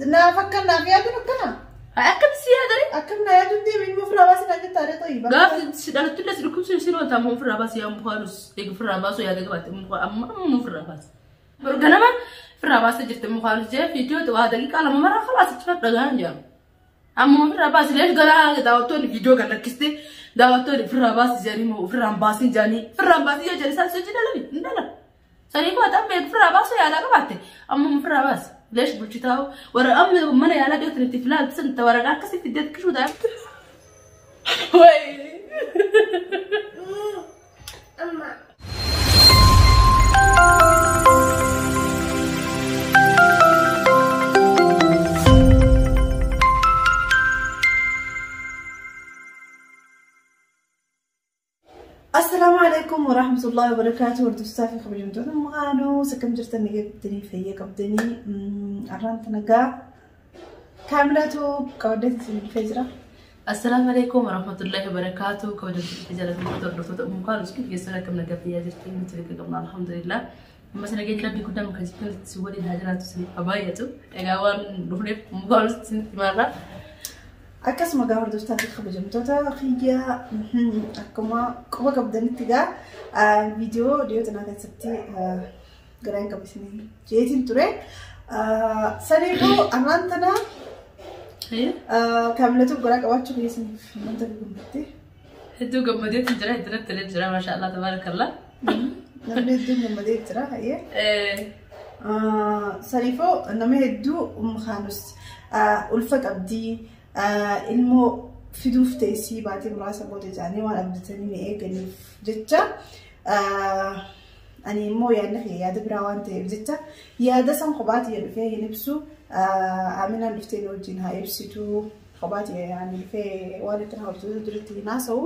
Naaf akka naaf yaaduun akkana. Akkam si yaadare? Akkam na yaaduun deemi ilma ofirraa baasii naan jettaa ree xoyi. Gaafa si dhalattu illee si dhukkubsu si roota amma ofirraa baasi yaa mukaanus eega ofirraa baasuu yaada qabaatte amma amma ofirraa baasi. Ganama ofirraa baasee jirte mukaanus jee viidiyoo waa daqiiqaa 2 maraa khalaas achi dhagaan jedhamu. Amma ofirraa baasi leef gara daawwattoonni viidiyoo kan lakkiste daawwattoonni ofirraa baasi jedhanii moo ofirraa hin baasin jedhanii ofirraa hin baasin yoo jedhan isaan sochii dhalani hin dhalan. Sanii koo ta'an beeku ofirraa baasuu yaada qabaatte amma ofirraa baasi. Leesh bulchitaa warra amma mana yaalaa dhiyootan itti filaalti san waraqaa akkasii fiddee kishuu ta'a. Wayi. Assalaamu alaikum warahmatullahi wabarakatuh. Hordoftoota fi kabajamtoota mukaanuu akkam jirtan nagaa qabdanii fayyaa qabdanii arraan nagaa kaamilatu qabaddeetti isin dhufee jira. Assalaamu alaikum warahmatullahi wabarakatuh. Kabajamtoota jaallatamtoota hordoftoota mukaanus keessan akkam nagaa fayyaa jirtan nuti beekaa qabna alhamdulillah. Ammas nageenya rabbii guddaan muka si waliin haa jiraatu isin haa baay'atu. Egaa waan dhufneef mukaanus isin himarra. Akkasuma gaa hordoftoota fi kabajamtoota kiyyaa akkuma quba qabdanitti gaa viidiyoo dhiyoo tanaa keessatti garaan qabu isin jeetiin ture. Saniifuu arraan tana kaamilatu garaa qabaachuu keessaniif wanta gammadde. Hedduu gammadeetu jira hedduu natti tolee jira maasha Allah tabaarakallah. Namni hedduun gammadee jira hayyee. Saniifuu nama hedduu mukaanus ulfa qabdii ilmoo fiduuf teessii baatee muraasa booda jedhanii waan abdatanii na eeganiif jecha ani immoo yaadni kiyya yaada biraa waan ta'eef jecha yaada san kophaati dhufee hin ibsu Aminaan dhuftee na wajjin haa ibsitu kophaati yaani dhufee waan itti hordoftoota duratti hin haasa'u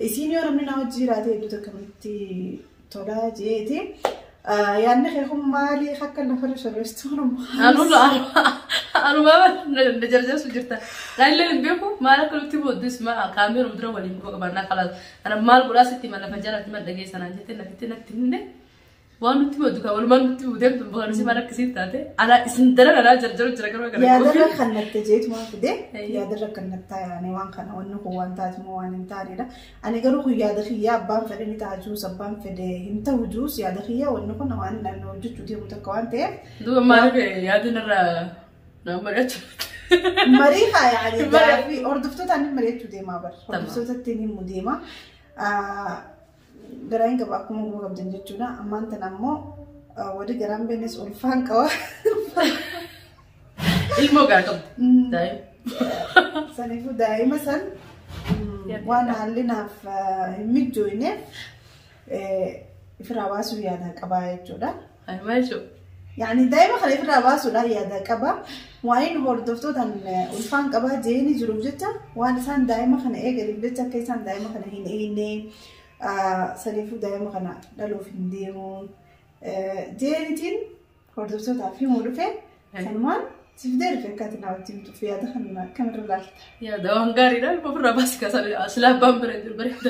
isiin yoo namni na wajjin jiraate hedduu akkamitti tolaa jeeti. Yaadni kee kun maali akka lafarra sirreessitu Anuma na jarjarsu jirta. Naallee hin beeku maal akka nutti booddus kaameeruma dura waliin quba qabaannaa kalaas. Kana maal godhaa sitti hima lafa jalatti ma dhageessanaan jettee lafitti natti himne waan nutti booddu kan walumaan nutti deemtu bakka nuti maal akkasiin taate alaa isin daran alaa jarjaru jira garuu kana. Yaadarra kan natte jeetu waan fide yaadarra kan nattaa yaane waan kana wanni kun waan taate moo waan hin taanedha. Ani garuu kun yaada kiyyaa abbaan fedhe ni ta'a juus abbaan fedhe hin ta'u juus yaada kiyyaa wanni kun waan naannoo hojjechuu deemu takka waan ta'eef. Duuba maaliif yaadni irraa nama mari'achuu? Marii haa yaani gaaffii hordoftoota inni mari'achuu deemaa bar hordoftoota ittiin himu deema. Garaan qaba akkuma quba qabdan jechuudha. Ammaan tana ammoo warri garaan beeknes ulfaan qaba. Ilmoo garaa qabdi. Daa'ima. Saniifuu daa'ima san waan haalli naaf hin mijjooyneef ifirraa baasuu yaada qabaa jechuudha. Maal jechuudha? Yaani daa'ima kana ifirraa baasuudhaan yaada qaba. Waan hordoftootaan ulfaan qabaa jeeni jiruuf jecha waan isaan daa'ima kana eeganiif jecha akka isaan daa'ima kana hin eegne saniifuu daa'ima kana dhaluuf hin deemu. Jeenitiin hordoftootaaf himuu dhufe sanumaan siif deebife akka ati naa wajjin himtuuf yaada kana akkamirra ilaalta? Yaada waan gaariidha. Ilma ofirraa baasi kaasa silaa abbaan bira jiru bareeda.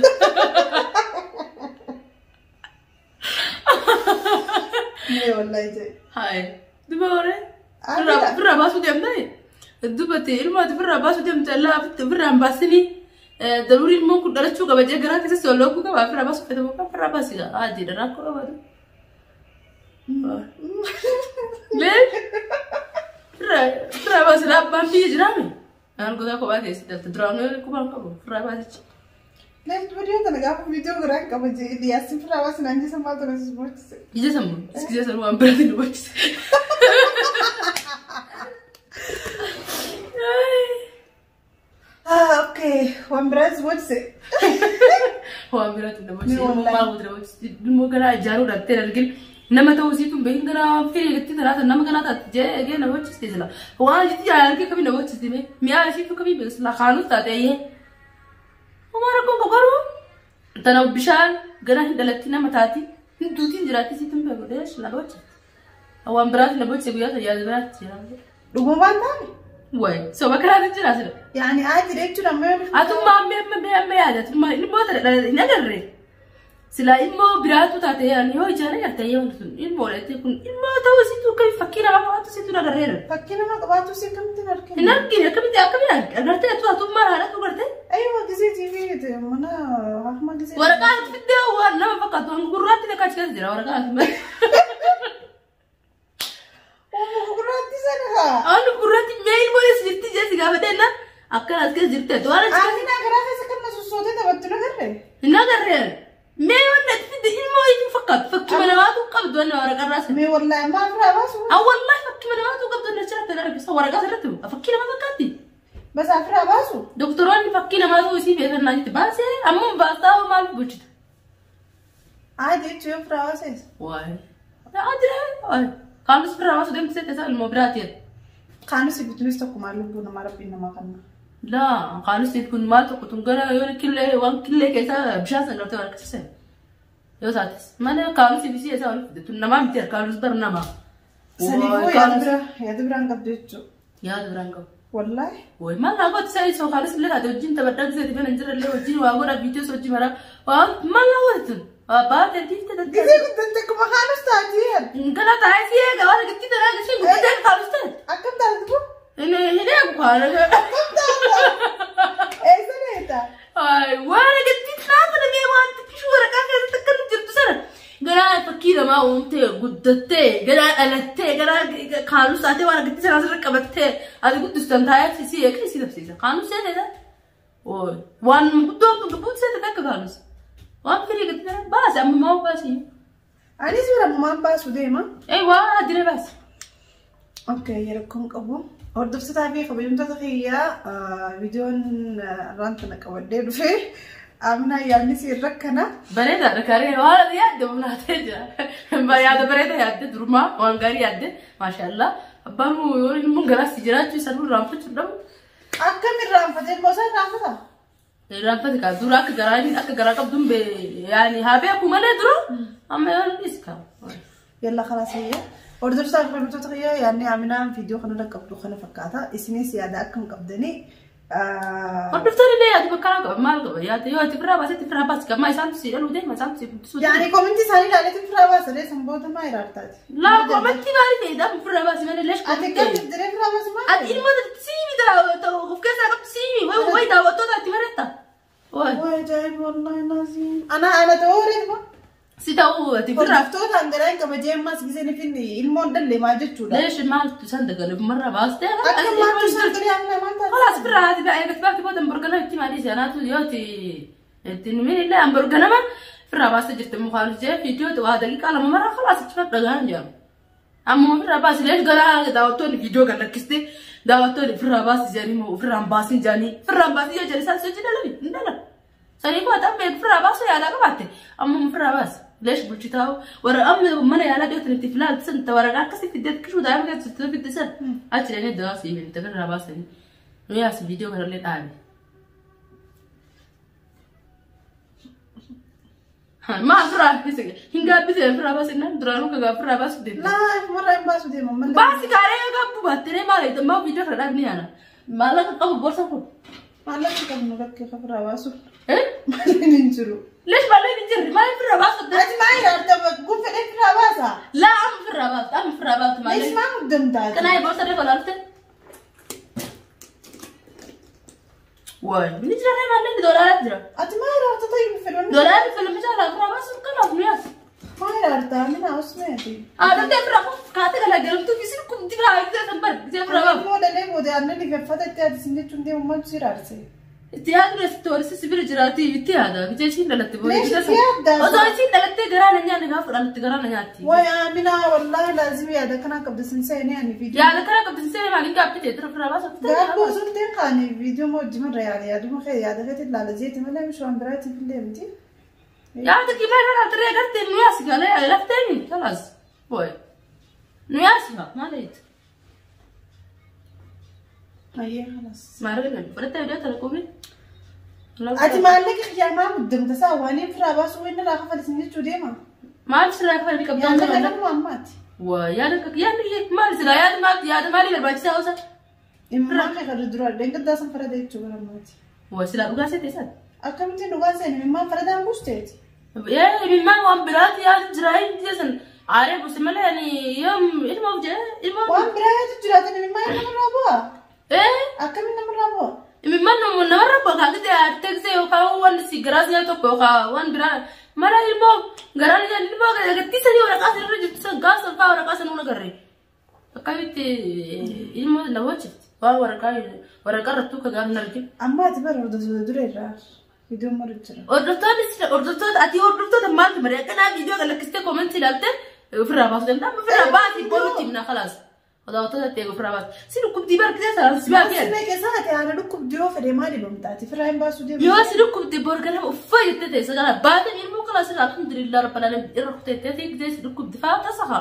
Mee wallahi jee. Haye. Duba waree. Ofirraa baasuu deemtee dubbatti ilma ati ofirraa baasuu deemte allaa ofirraa hin baasinii. Daruuri ilmoon kun dhalachuu qaba jee garaa keessatti ol looguu qaba ofirraa baasuu fedha muka ofirraa baasi adiidha rakkoo qabaatu. Lee ofirraa baasi abbaan biyya jiraame. Naan gogaa kophaa keessatti dalte duraan qubaan qabu ofirraa baasichi. Leef viidiyoo kana gaafa viidiyoo garaa qaba jee dhiyaasii ofirraa baasi naan jecha maal tokko si bochise. Ija sammuu ija sammuu waan biraatti nu bochise. Okay, waan biraatti bochise. Waan biraatti nu bochise. Maal godhe bochise. Ilmoo garaa ijaaruu dhattee argin nama ta'uu siitu hin beekin garaa firii gatti taraa nama ganaa taate jee eegee na bochiste sila. Waan jitti jaalala kamii na bochiste mee mi'aa ishiitu kamii beeku sila kaanus taate eeyyee. Homaa rakkoon koo garuu tana bishaan gara hin dhalatti nama taati hin duutiin jiraatti siitu hin beeku deesh na bochiste. Waan biraatti na bochise guyyaa sana yaada biraatti jira. Dhugumaan taane? Wayi soba kanaatti jira sila. Yaani ati jechuun amma yoo Atummaa amma amma amma yaada atummaa ilmoo tana dhala hin agarre. Silaa ilmoo biraatu taate yaani yoo ijaan agartee yoo sun ilmoo dha kun ilmoo ta'uu isiitu akka fakkii namaa qabaatu isiitu agarreera. Fakkii nama qabaatu si akkamitti hin argine? Hin argine akkamitti akkamitti agartee atu atummaa haadhatu agartee. Aywa gisee TV mana akkuma gisee. Waraqaa ati fiddee waan nama fakkaatu waan gurraatti takka achi keessa jira waraqaa ati. Uumama gurraatti sana haa. Waan gurraatti mee ilmoo eessa jirti jeesi gaafadhee na akkana as keessa jirti ati waan achi keessa. Amina garaa keessa kan na sossootee taphattu na garree. Hin agarree. Mee waan ati fidde ilmoo iyyuu fakkaatu fakkii namaatu qabdu waan waraqaa irraa sana. Mee wallaahi maal irraa baasu? Ah wallahi fakkii namaatu qabdu na achirratti na argisa waraqaa irratti fakkii nama fakkaatti. Bas ofirraa baasu? Doktoroonni fakkii namaatu isii beekannaa jetti baasee ammoo baastaa maaliif bulchita? Haa jechuun yoo ofirraa baasees. Waayee. Adire kaanus ofirraa baasu deemte seete isaa ilmoo biraati. Kaanus bituunis tokkumaa lubbuu namaa rabbiin namaa kenna. Laa kaanus kun maal tokko tun gara yoo killee waan killee keessa bishaan sana gartee waan akkasii yoo taates mana kaanus bisii isaa wal fide tun namaa miti kaanus bar namaa. Saniifuu yaada bira yaada biraan qabdu jechuudha. Yaada biraan qabu. Wallaahi. Way maal naa gooti isaa isoo kaanus illee taate wajjin taphadhaa gisee bana hin jirrellee wajjin waa godha viidiyoo hojii maraa waan maal naa gooti tun baatee dhiifte taate. Gisee guddatte akkuma kaanus taati. Gara taa'ee si eega waan gitti taraa gisee guddatte kaanus taate. Akkam taate kun? Hin eegu kaana. Akkam taate? Eessa deeta? Waan gatti naafa namee waan xiqqishu waraqaa keessatti akka jirtu sana garaa fakkii namaa uumtee guddattee garaa dhalattee garaa kaanus taatee waan gatti sana asirra qabattee ati guddistan taa'ee si eega si dabsiisa. Kaanus seete waan guddoon kun dubbuun seete takka kaanus. Waan firii gatti sana baase amma maa baasi. Anis bira ammumaan baasu deema. Ee waa adire baase. Okay, rakkoon qabu. Hordoftootaa fi kabajamtoota kiyyaa viidiyoon irraan tana qabadhee dhufee Aminaa yaadni si irra kana. Bareedaadha karee waan yaadde humnaatee jira. Yaada bareeda yaadde durumaa waan gaarii yaadde maashaallah. Abbaan yoo ilmoon garaas jiraachuu isa dura irraanfachuu dhabu. Akkam irraanfatee ilmoo isaa irraanfata? Irraanfate kaa dura akka garaa akka garaa qabduun yaani haa beeku malee dura amma yoo dhis kaa. Yalla khalaas hayya. Hordoftoota fi kabajamtoota kiyyaa yaadni Aminaan viidiyoo kanarra qabdu kana fakkaata. Isinis yaada akkam qabdanii. Hordoftoonni illee yaada bakka qaba maal qaba yaada yoo ati firraa baasetti firraa baasi gammaa isaantu si dhaluu deema isaantu si guddisuu deema. Yaani komintii isaanii ilaaleetu firraa baasa dee sanboota maa iraartaati? Laa komintii gaarii ta'e dafa firraa baasi malee leesh Ati akkam diree firraa baasu maal? Ati ilmoo siimi of keessaa qabdu siimi wayi wayi daawwattoota ati bareetta. Wayi. Wayi ajaa'iba wallaahi naziim. Ana ana ta'uu reema. Si ta'uu ati firraa. Hordoftootaan garaa hin qabajee ammas giseen finni ilmoon dallee maa jechuudha. Leesh maaltu isaan dagalee marra baastee. Akka maaltu isaan galee amma maal taate? خلاص firraa ati baay'ee baatti booda hamburgana itti maalii seenaatu yoo ati itti numin illee hamburgana firraa baastee jirti mukaan jee viidiyoo waa daqiiqaa lama mara خلاص itti dhagaan jedhamu. Ammoo firraa baasi leesh garaa daawwattoonni viidiyoo kan lakkiste daawwattoonni firraa baasi jedhanii moo firraan baasin jedhanii firraan baasi yoo jedhan isaan sochii dhalani hin dhalan. Sanii koo ta'an beeku firraa baasu yaalaa qabaatte ammoo firraa baasi. Leesh bulchitaa warra amma mana yaalaa dhiyootan itti filaalti san waraqaa akkasii fiddee kishuu daa'ima keessatti fidde san achi dhaqee dawaa sii hin firraa baasanii. Nuyaas viidiyoo kanallee dhaabe. Maa firraa hin gaabbisee firraa baasinaan duraanuu kan firraa baasu deemte. Laa marraa hin baasu deema malee. Baasi kaaree gaabbuu baattee maal maa viidiyoo kana dhaabni yaana. Maallaqa qabu borsa kun. Maallaqa qabnu rakkee firraa baasu. Eh? Maaliin hin jiru. Leesh maaliin hin jirre maaliif firraa baasu deemte? Ati maa ilaalta kun fedhee firraa baasa? Laa amma firraa baafte amma firraa baafte Leesh malee. maa muddamtaati? Kanaa borsa reefa laalte. Waay ni jira ree maallee doolaara jira. Ati maa ilaalta ta'ii fedhonni? Doolaarri filmi caalaa firraa baasu kanaaf nuyaas. Maa ilaalta mina osmeeti. Aadaan firraa kaatee kana galamtuu fi sin kun dibaa gisee san bar gisee firraa baafu. Immoo dhalee booda aannan ifeffata itti ati sin jechuun deemu maaltu si ilaalse? Itti yaadu itti horsi sibira jiraati itti yaada gisee ishiin dhalatte booda. Leesh itti yaadda? Osoo ishiin dhalattee garaa na nyaanne gaafa dhalatte garaa na nyaatti. Waay Amina wallaahi laazim yaada kanaa qabda sin seenee ani viidiyoo. Yaada kana qabdi sin seenee maaliin gaabbite dura firraa baasu. Gaabboo osoo hin ta'in kaani viidiyoo moo hojii marra yaada yaaduma kee yaada keetti ilaala jeeti malee mishoo waan biraatiif illee miti. Yaada kibaa irraa turee gartee nuyaas galee laftee mi kalaas. Waay nuyaas maaliit. Ayyee kalaas. Maarreen fudhattee viidiyoo tana qubi. Ati maallaqa xiyyaa muddamta isaa waan hin firaa baasuu inni irraa kafalsin jechuu deema. Maal sirraa kafalii qabdaa? Yaada kanuma ammaati. Waa yaada yaada maal sirraa yaada maal yaada maalii barbaachisaa hoosa? Immaan kee kan dura dheengaddaa san farada jechuu bara ammaati. Waa silaa dhugaa seete isaan. Akkamittiin dhugaa seeni immaan faradaan buusteeti? Imimmaan waan biraati yaadu jira hin jeesan aaree buuse malee ani yoom ilma of jee ilma. Waan biraa yaadu jiraatan imimmaan namarraa bu'a. Akkamiin namarraa bu'a? Imimmaan namarraa bu'a kaa gite aartee gisee yookaan waan si garaa si tokko yookaan waan biraa mala ilmoo garaan ilmoo agarsiisanii waraqaa sanarra jirtu san gaasa fa'aa waraqaa sana hunda garree. Akkamitti ilmoo na hojjette waan waraqaa waraqaa irrattuu ka gaafa arginu. Amma ati bara hordoftoota dura irraa viidiyoo maru jira. Hordoftoota ati hordoftoota maaltu malee akkanaa viidiyoo kan lakkistee koomentii ilaalte ofirraa baasuu danda'a. Ofirraa baasii boruutti himna khalaas. Hordoftoota ta'e ofirraa baasu. Si dhukkubdii barkisee salaam si baafii. Sinee keessaa ati haala dhukkubdii yoo fedhe maali bamtaati? Ofirraa hin baasuu deemu. Yoo si dhukkubdii bor ganama uffaa jettee ta'e sagala baatee ilmoo khalaas irraa alhamdulillah rabbil alamin irra kuteettee gisee si dhukkubdii fa'aa tasaha.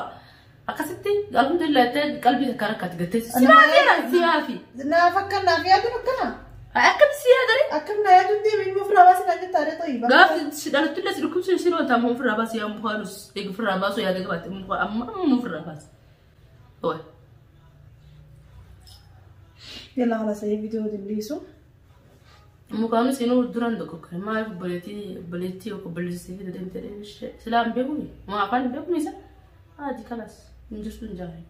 Akkasitti alhamdulillah jettee qalbii takka rakkate gattee si baafii si baafii. Naaf akka naaf yaaduun akkana. Akkam si yaadare? Akkam na yaaduun deemu ilmoo ofirraa baasii naan jettaa reeto hiba. Gaafa si dhalatullee si dhukkubsuun si roota amma ofirraa baasii yaa mukaanus eegi ofirraa baasuu yaada qabaatte amma amma ofirraa baasi. Oye. Yalla خلاص هي فيديو دليسو. Mukaanus inuu duraan dogoggore maaliif obboleettii obboleettii yookaan obboleessii fi deemtee silaan beekumi maa afaan hin beekumi isa haati kalas hin jirtu hin jaare.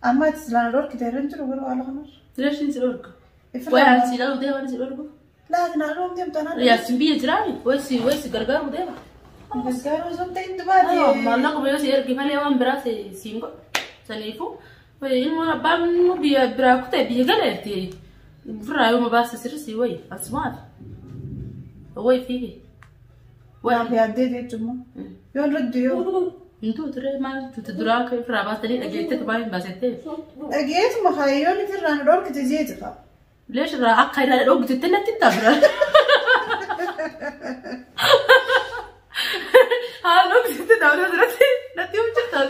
Amma ati silaan dhorkite irra hin jiru garuu haala kanarra. Sileeshiin si dhorka. Wayi ati si dhaluu deema si dhorku. Laa ati naannoo deemtu anaa. Yaasiin biyya jiraani wayi si gargaaru deema. Gargaaru osoo hin ta'in dubaati. Maallaqa yoo si ergi malee waan biraa siin godhu. Saniifuu ilmoon abbaan biyya biraa kutee biyya galeetti ofirraa yoo baase sirrii wayi asumaaf. Wayi fiigi. Naaf yaaddee jechuun yoo raddu yoo. Intuu ture maal tuuti duraa akka ofirraa baastanii dhageettee tubaa hin baasettee. Dhageetuma kaayyoon ofirraa nu dhorkite jeeti qaba. Leesh irraa akka irraa dhorkite natti hin taabira. Haa dhorkite taabira duratti natti hojjetan.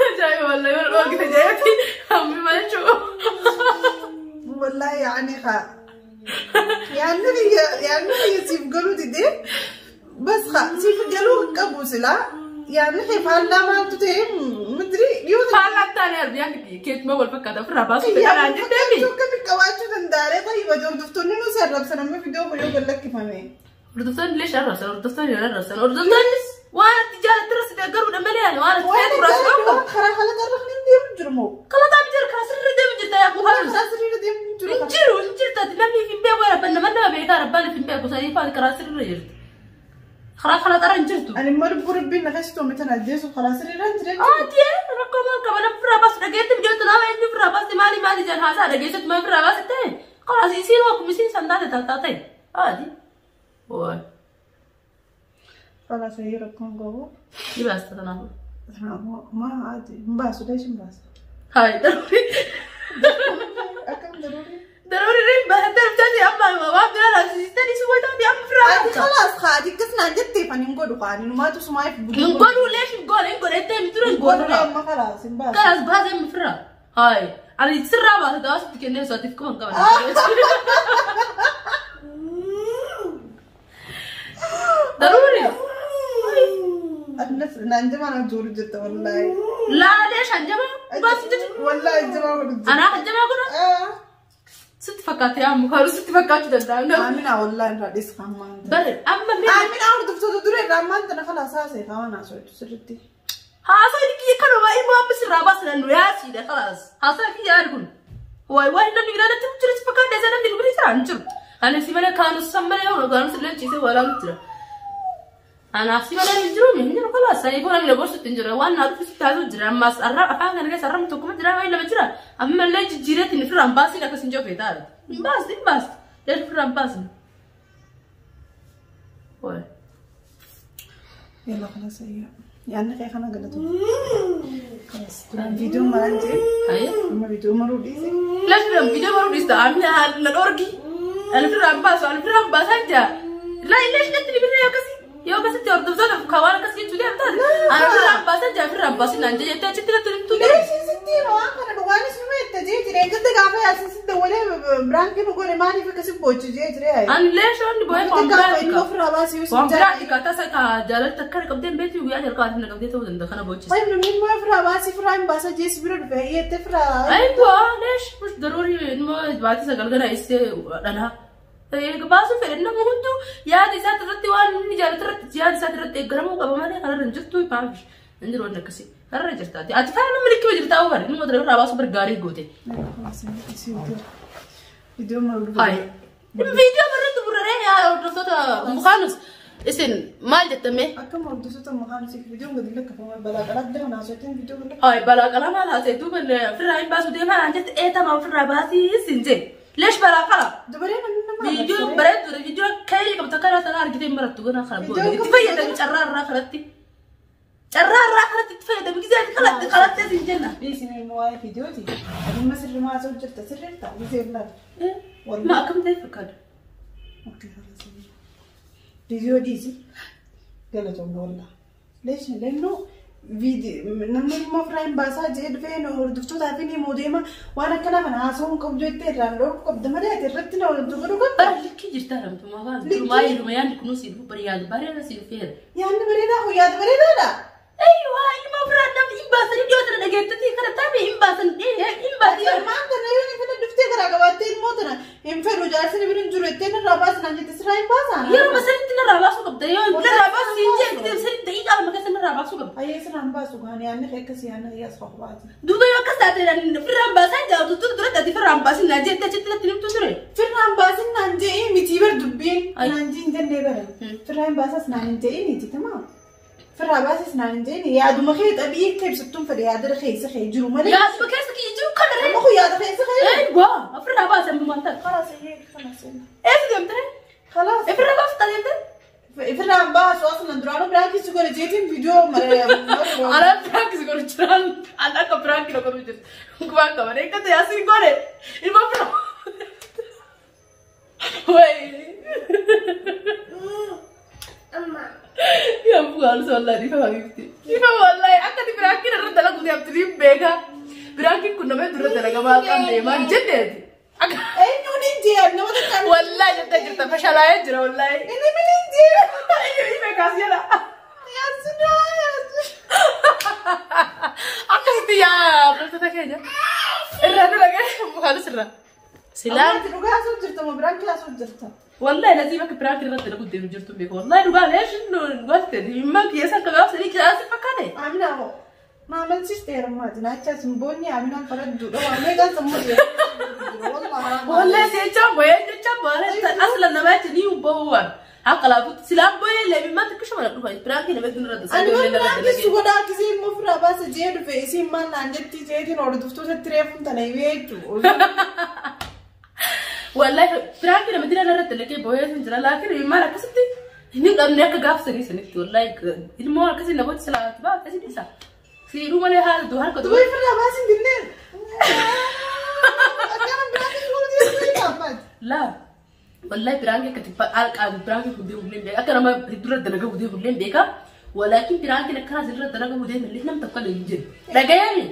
Ajaa'iba wallahi yoo dhorkite jeeti hammi maal jechuudha. Wallahi yaani haa. يعني siif galuu didee bas siif galuu qabu silaa yaani faallaa maaltu ta'e midri yoo Faallaa taane arbiyaan keetuma wal fakkaata ofirraa baasuu fedhan jetteemi. Akkami qabaachuu danda'alee tayyibaa hordoftoonni nu sarrabsan amma viidiyoo kun yoo gallakkifame. Hordoftoonni illee sharrabsan hordoftoonni arrabsan hordoftoonnis waan ati jaalattirra si deeggaruudha malee ani waan ati feetu irraa si dhorku. Karaa haala qarra hin deemu jiru moo? Kalataa jira karaa sirrii deemu jirta yaa kuufalu. Karaa sirrii deemu jiru. Hin jiru hin jirta namni hin beeku rabban nama nama beekaa rabbaan hin beeku sanii faati karaa sirrii jirti. Karaa kana xara hin jirtu. Ani immoo lubbuu rabbiin na keessa tuume tana ajjeesuuf karaa sirrii hin jiru. Ati rakkoo maal qaba nama ofirraa baasu dhageetti viidiyoo nama inni ofirraa baaste maali maali jedhan haasaa dhageessetti maal ofirraa baaste ta'e karaa isiin akkuma isiin san taate taate ati. Waay. Karaa sirrii rakkoon qabu. Ni baasta kanaafuu. Ma ati hin baasu leesh hin baasu. Hayi daruuri. Akkam daruuri. Daruuri hin baasate bitanii amma waan biraa laasisitanii si wayitaati amma ofirraa Ati baasta. khalaas ati akkas naan jetteef ani hin godhu kaani numaatu sumaaf Hin godhu leesh hin godhu hin godhu ettee mitura hin godhu. Amma khalaas hin baasu. Kalas baasee ofirraa. Hayi ani sirraa baasa ta'aa sitti kennee isaatiif qaban qaban. Daruuri. Annas naan jamaa na jiru jirta wallaahi. Laa leesh hanjama baasu jechuudha. Wallaahi jamaa godhu jirta. Anaa hanjamaa godha. Sitti fakkaatee amma kaaruu sitti fakkaachuu danda'a. Amina wallaahi irraa dhiis hammaan. Bare amma mee Amina hordoftoota dura irraa ammaan tana khalaas haasee kaawwan haasoo sirriitti. haasaa kiyya kanuma ilmoo amma sirraa baasan nu yaasiidha khalaas. Haasaa kiyya yaadu kun. Waay waay namni biraa natti jira si fakkaatee isa namni bira jira hin jiru. Ani si malee kaanus san malee yoo kaanus illee ciisee walaa jira. Anaaf si malee hin jiru hin jiru khalaas. Saniifuu namni gorsutti hin jiru waan naa dhufu sitti haasuu jira ammas arraa afaan kana keessa arrabni tokkuma jira waayee lama jira ammallee jijjiireetiin ofirraa hin baasiin akkas hin jiru feetaa. Hin baasni hin baasni. Leesh ofirraa hin baasni. Waay. Yalla خلاص هي يعني خي خنا قلتو خلاص فيديو مرانتي Ayee. أما فيديو مرو ديزي Leesh viidiyoo baruu dhiista amina na dhorgi. Ani ofirraa hin baasu ani ofirraa hin baasaa jira. Leesh natti ni birree akkasii yoo akkasitti hordoftoota kan waan akkasii jechuu deemtaan ani ofirraa hin baasaa jira ofirraa hin baasin naan jettee achitti natti himtuu deemu. ليش ستي ما أنا دواني سمعت تجي تري قلت قافة يا ستي ولا برانكي نقول ما في كسب بوجه جي تري هاي Ani leesh wanni bo'ee waan قلت قافة biraa إنه في راسي waan biraa dhiqaa tasa ka jaalala takka qabdeen beektu guyyaa jalqabaatti na qabdee ta'uu danda'a kana boochisa. طيب من ما في راسي في رايم باسا جيس برد فهي تفرا Aywa leesh مش ضروري إنه baatii sagal gana isee dhalaa. Baasuu fedhe nama hunduu yaada isaa irratti waan inni jaallatu irratti yaada isaa irratti eeggaramuu qaba malee kanarra hin jirtu maaf hin jiru wanni akkasii kanarra jirtaati. Ati faana nama likkima jirtaa oo bari inni mootora irraa baasuu bari gaarii goote. Viidiyoo maal Hayi. Viidiyoo barreetu burraree yaa hordoftoota mukaanus isin maal jettamee? Akkam hordoftoota mukaanus viidiyoon gadi lakkifama balaa qalaatti kana haasofteen viidiyoo gadi Ay balaa qalaa maal haasa'e duuba ofirraa hin baasu deemaa naan jette eetamaa ofirraa baasii isin jee. Leesh balaa qalaa. Dubaree namni nama Viidiyoo bareedu viidiyoo kayii qabdu akka irraa argitee hin barattu gana kana booda itti fayyadami carraa irraa kanatti. Carraa irraa kanatti itti fayyadami gisee kalatti kalatti isin jenna. Dhiisin immoo waa'ee viidiyooti. Adimma sirri maasoo jirta sirriirta gisee laata. Ma akkam ta'e fakkaata. Viidiyoo dhiisi. Galatoomna wallaa. Leesh lennuu namni immoo ofirraa hin baasaa jee dhufee hordoftootaaf inni immoo deema waan akkanaa kana haasa'uun qabdu jettee irraan dhoobu qabda malee ati irratti na walitti godhu qabda. Bara likkii jirta ramtumaa waan durumaa yeruma yaadni kunuun si dhufu bari yaada bareeda si dhufeera. Yaadni bareedaa kun yaada bareedaadha. Eeyyuu ilma ofirraa namni hin baasanii dhiyoo tana dhageettattii kana taphee hin baasan hin baasan. Armaan kana yoo inni fedha dhuftee garaa qabaattee ilmoo tana hin fedhu jaarsi bira hin jiru jettee narraa baasan jette sirraa hin baasan. Yeroo sanitti narraa baasuu qabda yoo narraa baasu siin jee sanitti daqiiqaa lama keessa narraa baasuu qabda. Ayyee sirraa hin baasu gaan yaadni kee akkasii yaadni kee as qofaati. Duuba yoo akkas taate firraan baasaa jaatu tun duratti ati firraan baasin naa jettee achitti natti himtu ture. Firraan baasin naan je'ii miti bar dubbiin naan jiin jennee bara. Firraan baasas naan hin je'ii miti tamaa. Firraa baasis naan hin je'ii yaaduma kee xabii akka ibsattuun fedhe yaada keessa kee jiru malee. Yaaduma keessa kiyya jiru kana ree. Amma kun yaada keessa kee. Eegwaa ofirraa baasan maal ta'a? Khalaas iyyee khalaas. Eessa deemtee? Khalaas. Ofirraa baafta deemtee? Firraan baasu asuma duraanuu biraankii godhe jeetiin viidiyoo maree. Anaan piraankii godhu jiraan an akka piraankii na godhu jirtu. Gubaan qaban eeggate yaasiin godhe ilma firraa. Wayi. Yaa bu'aan wallahi dhiifama bifti. Dhiifama wallahi akka ati piraankiin irra dalagu deemtu ni beeka. Piraankiin kun nama dura dalagamaa kan deemaa jenneeti. Eenyuun hin jee nama tokko. Wallahi jettee jirta fashalaa'ee jira wallahi. Inni min hin jee. Eenyu beekaas jedha. Yaasinaa yaasin. Akkasitti yaa hordoftoota keenya. Irraa dalagee mukaanis irraa. Silaa. Amma dhugaa asoo jirta moo biraankii asoo jirta? Wallahi lazima akka piraankiin irratti dalagu deemu jirtu beeku. Wallahi dhugaa leesh dhugaatti dhimma keessa akka gaafsa ni kilaasii fakkaate. Amina hoo. Maamalchis dheerummaati. Naachaa simboonni Aminaan faradduudha. Waa meeqaan sammuu dheeraa. Wallahi jechaan bo'ee jechaan bo'ee asla namaa jecha ni bo'uwwan. Akka laafutti silaan bo'ee leemimmaa xiqqisho mana dhufa. Piraankiin nama hedduu irratti Ani waan biraankii si godhaa akkasii immoo ofirraa baasa jee dhufe isiin maal naan jetti jeetiin hordoftootatti reefuun tana himee jechuudha. Wallahi piraankiin nama dira irratti dalagee bo'ee sun jira laakiin maal akkasitti hin qabne akka gaafsanii sanitti wallahi ilmoo akkasii namoota silaa baa akkasii dhiisa. Siidhuu malee haala duu harka Duba ofirraa baasin dinneen. Akkana biraankii si godhu jechuudha gaaffaati. Laa wallahi piraanki akka tibba alqaabu piraanki kun deemu illee beeka akka nama dura dalagaa deemu illee beeka walaakin piraankiin akkana asirra dalagaa deemu illee nam tokko illee hin jiru. Dhagayani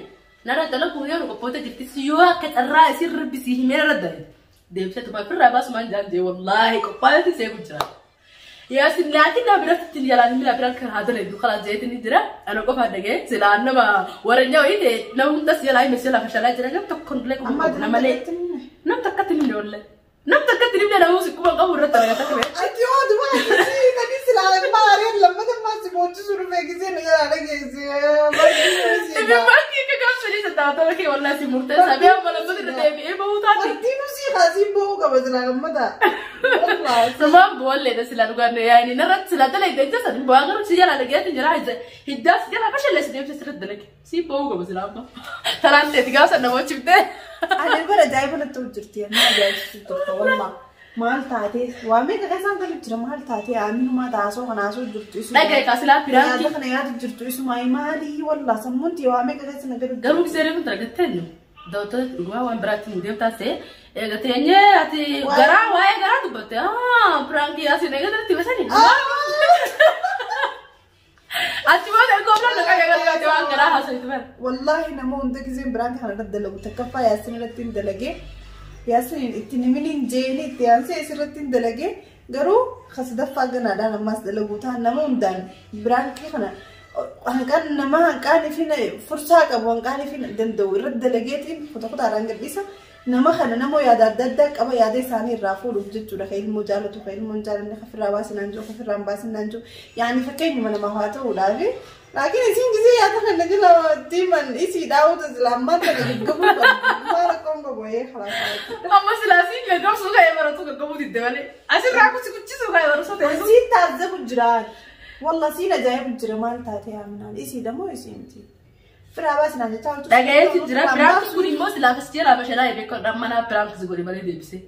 nara dalaguu yoo qophoota jirti yoo akka carraa isin rabbisii himee irra dalage deebisee tuma ofirraa baasumaan jaan jee wallahi qophaa'eeti seeku jira. Yaasin laakiin naa biratti jalaan mina biraan kan haa dalagu karaa jeetiin ni jira ana qofaa dhagee silaa nama waranya wayii ta'e nama hundas jalaa hime silaa fashalaa jira nam tokko illee Amma nama malee nam takkatti nimne wallahi. Nam takkatti nimne nama sikkuma qabu irratti argata ture. Ati yoo duba akkasii kadi silaa maareen lammata ammaa si boochisuu dhufe gisee nu jalaa dhageesse. Ibi maatii akka gaafsanii sattaatota kee wallahi si murteessaa bee amma lammata irra deebi'ee bahuu taate. Martiin usii kaasiin bahuu qaba silaa lammata. Sumaan boolleedha silaa dhugaan yaa'ini narratti silaa dalagde jecha san bu'aa garuu si jalaa dhageetti jira hiddaa si jalaa fashallee si deemsee sirriitti dalage si bahuu qaba silaa amma. Taraan teeti gaafa sana mochifte. Ani bara ajaa'iba natti hojjetti ani ajaa'ibsiisu turte wallah. Maal taatee waa meeqa keessaan kan jira maal taatee aminumaa taasoo kana haasoo jirtu isuma. Dhagaye kaasilaa piraanki. Yaada kana yaada jirtu isuma maalii wallah sammuun tiyya waa meeqa keessa na gadi. Garuu gisee reefu argattee nu daawwattoota dhugumaa waan biraatti nu deemtaa ta'e eegateenyee ati garaa waa'ee garaa dubbatte piraankii asiin eegatatti basani. Achi booda gooblaan dhaqaa eegalee waan garaa haasawaitu bara. Wallahi nama hunda giseen biraan kana irratti dalagu takkaffaa yaasin irratti hin dalagee yaasin itti niminiin jeeni itti aansee isirratti hin dalagee garuu kasadaffaa ganaadhaan ammaas dalaguu ta'an nama hundaan biraankii kana Hanqaan nama hanqaan fi fursaa qabu hanqaan fi danda'u irratti dalageetiin kutaa kutaadhaan gadhiisa. Nama kana nama yaada adda addaa qaba yaada isaanii irraa fuudhuuf jechuudha. Kan ilmoo jaalatu, kan ilmoo hin jaalanne, kan ofirraa baasinaan jiru, kan ofirraa hin baasinaan jiru. Yaani fakkeenyuma nama haa ta'uudhaaf. Laakiin isin gisee yaada kana jala diiman isii daawwatu silaa ammaan kana gaggabuu qabu. Maal rakkoon qabu ee khalaas. Amma silaasii gaggabsuu ka'ee baratu gaggabuu didde malee. Asirraa kusi kuchisuu ka'ee baratu ta'e. Siin taazzabu jiraan. Walla siin ajaa'ibu jira maal taate yaaminaan isii damoo isii miti. Firaa baasinaan jechaa jirtu. Dhagayeetti jira. Piraanks kun immoo silaa kas jala bashalaa beekan manaa piraanks godhe malee deebise.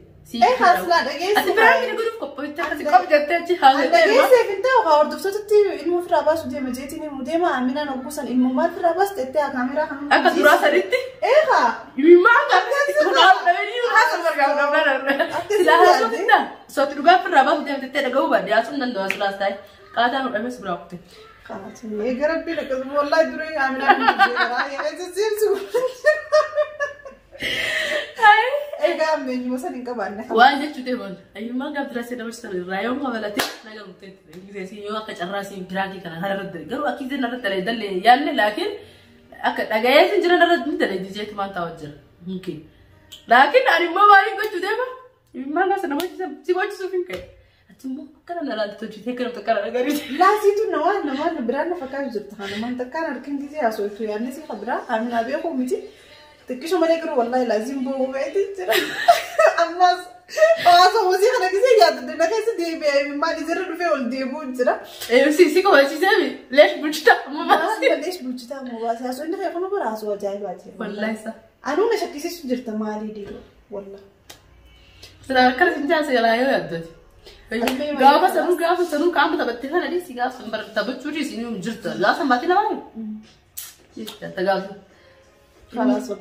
Ee haasilaa dhageesse. Ati piraanks godhuuf qophoofte akkasi qop jettee achi haasa'e. Dhageesseef hin ta'u haa hordoftootatti ilmoo firaa baasu deema jeetiin himu deema aminaan oggusan ilmoo maal firaa baasu jettee haa kaameraa kan. Akka duraa saditti. Ee haa. Maal akkasitti kunaaf dhabanii haasa bargaaf. Silaa haasuu dinda. Sooti dhugaa firaa baasu deema jettee dhaga'uu baadde haasuu hin danda'u silaas ta'e. Qaataan hodhames biraa kute. Eega rabbiin akkasuma wallaahi duree aminaan hin jijjiirra. Egaa ammeenyuma san hin qabaanne. Waan jechuu deeman ayyummaan gaaf dura seena barsiisan irraa yoo kafalatee naga murteetti yoo akka carraa siin piraankii kana kana irratti garuu akka isin irratti dalee dalee yaalle laakiin akka dhaga'ee sin jiran irratti ni dalee jeetu maan taa'u jira mumkin laakiin ani immoo maaliin gochuu deema ayyummaan gaaf sana si gochisuuf hin ka'e ati immoo akkana na laaltu hojjetee akkana tokkana dhagariiti. Laasiitu nawaan namaan biraan na fakkaatu jirta kana namaan takkaan harkin gisee haasoftu yaadni si biraa aminaa beeku miti. Xiqqisho malee garuu wallaahi laasiin boo'uu ba'eeti jira. Ammas hawaasa hojii kana gisee yaadde na keessa deebi'ee maal isirra dhufee ol deebi'uu jira. Si kofachiisee leesh bulchita Maal leesh bulchitaa moo baasee haasoo inni fayyadamu bara haasoo ajaa'ibaati. Wallaahi isa. Anuu na shakkisiisu jirta maalii dhiiroo wallaahi. Sila akkana sin jaase galaa yoo yaaddati. Gaafa sanuu qaama taphattee kana dhiisi gaafa san bara taphachuu dhiisi ni jirta. Gaafa san baatii lamaa jirta gaafa.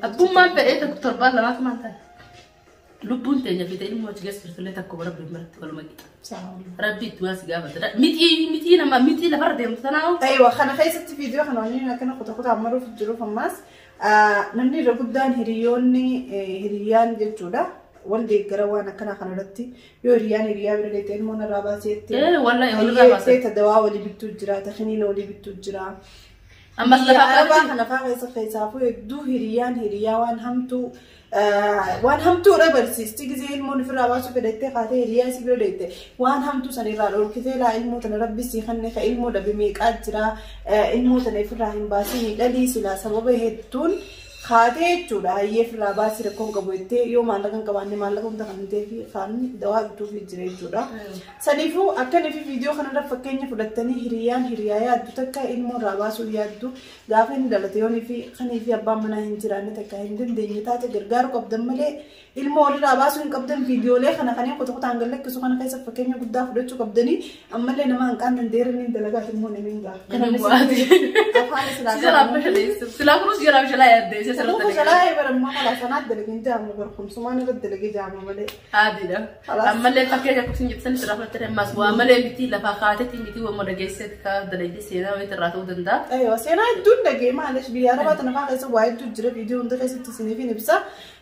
Abbummaan fedhee tokko torbaan lamaaf maal taate? Lubbuun teenya fi ilmoo achi keessa jirtullee tokko bara biratti waluma qixa. Rabbi itti waan si gaafata. Mixii nama mixii lafarra deemtu tanaa. Aywa kana keessatti viidiyoo kana waliin akkana kutaa kutaa maruuf jiruuf ammas namni irra guddaan hiriyoonni hiriyaan jechuudha. Wal deeggara waan akkanaa kanarratti yoo hiriyaan hiriyaa bira deemtee ilmoo narraa baaseetti. Wallahi walirraa baasee. Dawaa walii bittuu jira, takiniina walii bittuu jira. Ammas lafa Arabaa kana fa'aa keessa keessaafuu hedduu hiriyaan hiriyaa waan hamtuudha barsiisti gisee ilmoon ofirraa baasuu fedhattee kaatee hiriyaa si bira deette waan hamtuu san irraa dhorkitee laa ilmoo tana rabbi sii kanne ka ilmoo dhabe meeqaa jira ilmoo tana ofirraa hin baasin dhalii silaa sababa hedduun kaatee jechuudha hayyee ofirraa baasii rakkoon qabu jettee yoo maallaqa hin qabaanne maallaqa hunda kan ta'ee fi faanni dawaa bituufii jira jechuudha. Saniifuu akkanii fi viidiyoo kanarra fakkeenya fudhattanii hiriyaan hiriyaa yaaddu takka ilmoo irraa baasuu yaaddu gaafa inni dhalate yoonii fi kanii fi abbaan manaa hin jiraanne takka hin dandeenye taate gargaaru qabdan malee ilmoo walirraa baasuu hin qabdan viidiyoolee kana kanneen kutaa kutaan gallakkisu kana keessa fakkeenya guddaa fudhachuu qabdanii ammallee nama hanqaan dandeeranii dalagaaf immoo namiin ga'a. Afaan Si jalaa bashaleessa. Silaa kunuus jalaa bashalaa yaaddee isa Sanuu sirriitti. bashalaa barammaa kalaa sanaat dalagee jaamu barkumsumaan irratti dalagee jaamu malee. Adiidha. Ammallee fakkeenya akkasiin jettan sirraa fudhattee ammas waa malee miti lafaa kaatetti miti waan dhageessetti ka dalagee seenaa wayii irraa ta'uu danda'a. Aywa seenaa hedduun dhagee maaliif biyya arabaa tana fa'aa keessa waa hedduu jira viidiyoo hunda keessatti isiniif hin ibsa.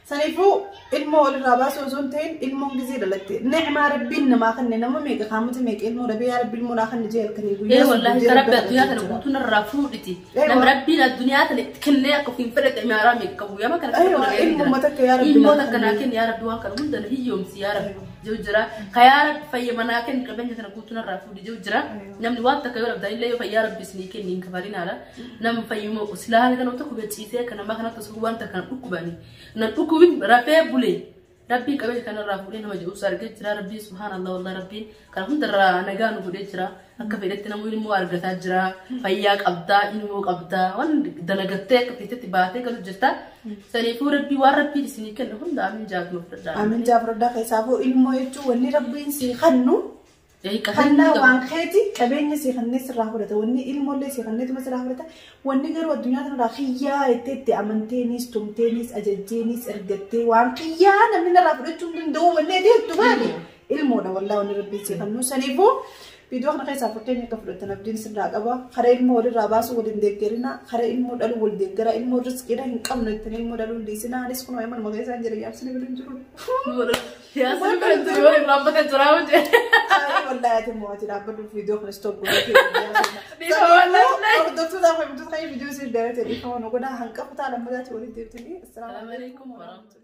Saniifuu ilmoo walirraa baasuu osoo hin ta'in ilmoon gizee dhalatte. Nicmaa rabbiin namaa kenne nama meeqa kaamata meeqa ilmoo dhabee yaa rabbi ilmoo naa kenne jee halkanii Ee guyyaa wallaahi ka rabbi addunyaa kana guutuu narraa fuudhiti. Nama rabbiin addunyaa kana itti kennee akka ofiin fedhate imaaraa meeqa qabu yaa kana Aywa ilmoo takka yaa rabbi Ilmoo naa takka naa kenne. kenni yaa rabbi waan kana hunda na hiyyoomsi yaa rabbi jiru jira. Ka yaa rabbi fayya manaa kenni qabeenya kana guutuu narraa fuudhi jiru jira. Namni waan takka yoo dhabdan illee yoo fayyaa rabbi isinii kenni hin kafalinaadha. Namni fayyuma silaa haala kana tokko gachiisee akka namaa kanatti osoo waan takka na dhukkubani. Na dhukkubin rafee bulee. Rabbiin qabeenya kanarraa fuudhee nama jedhus argee jira. Rabbiin subhaanallah wallahi rabbiin kana hundarraa nagaa nu godhee jira. Akka fedhetti namni immoo argataa jira. Fayyaa qabdaa, ilmoo qabdaa, waan dalagattee akka feetetti baatee galu jirta. Saniifuu rabbii waan rabbiin isinii kenne hunda amiin jaatuma fudhadhaa. Amin jaafurdaa keessaafuu ilmoo jechuun wanni rabbiin sii kennu Kannaa waan keeti qabeenya sii kannee sirraa fudhata wanni ilmoollee sii kanneetuma sirraa fudhata wanni garuu addunyaa kanarraa kiyyaa jettee itti amanteeniis tumteeniis ajajjeeniis ergattee waan kiyyaa namni narraa fudhachuu hin danda'u wanni ati jettu maali ilmoodha wallaa wanni rabbiin sii kennu saniifuu viidiyoo kana keessaa fakkeenya akka fudhatan abdiin sirraa qaba karaa ilmoo walirraa baasuu waliin deeggarina karaa ilmoo dhaluu wal deeggara ilmoo riskiidha hin qabnu jettanii ilmoo dhaluu hin dhiisina anis kun waa'ee manuma keessaa jira yaabsini bira hin jiru. Yaasni bira jiru yoo irraanfatan jira hojii. Wallahi. Wallaahi ati immoo ati dhaabbadhu viidiyoo kana stop godhee. Dhiifama wallaahi. Hordoftoota fi hordoftoota viidiyoo isin daawwatanii dhiifama nu godhaa hanqafa ta'a lammataatti walitti deebitanii. Assalaamu alaikum warahmatullahi.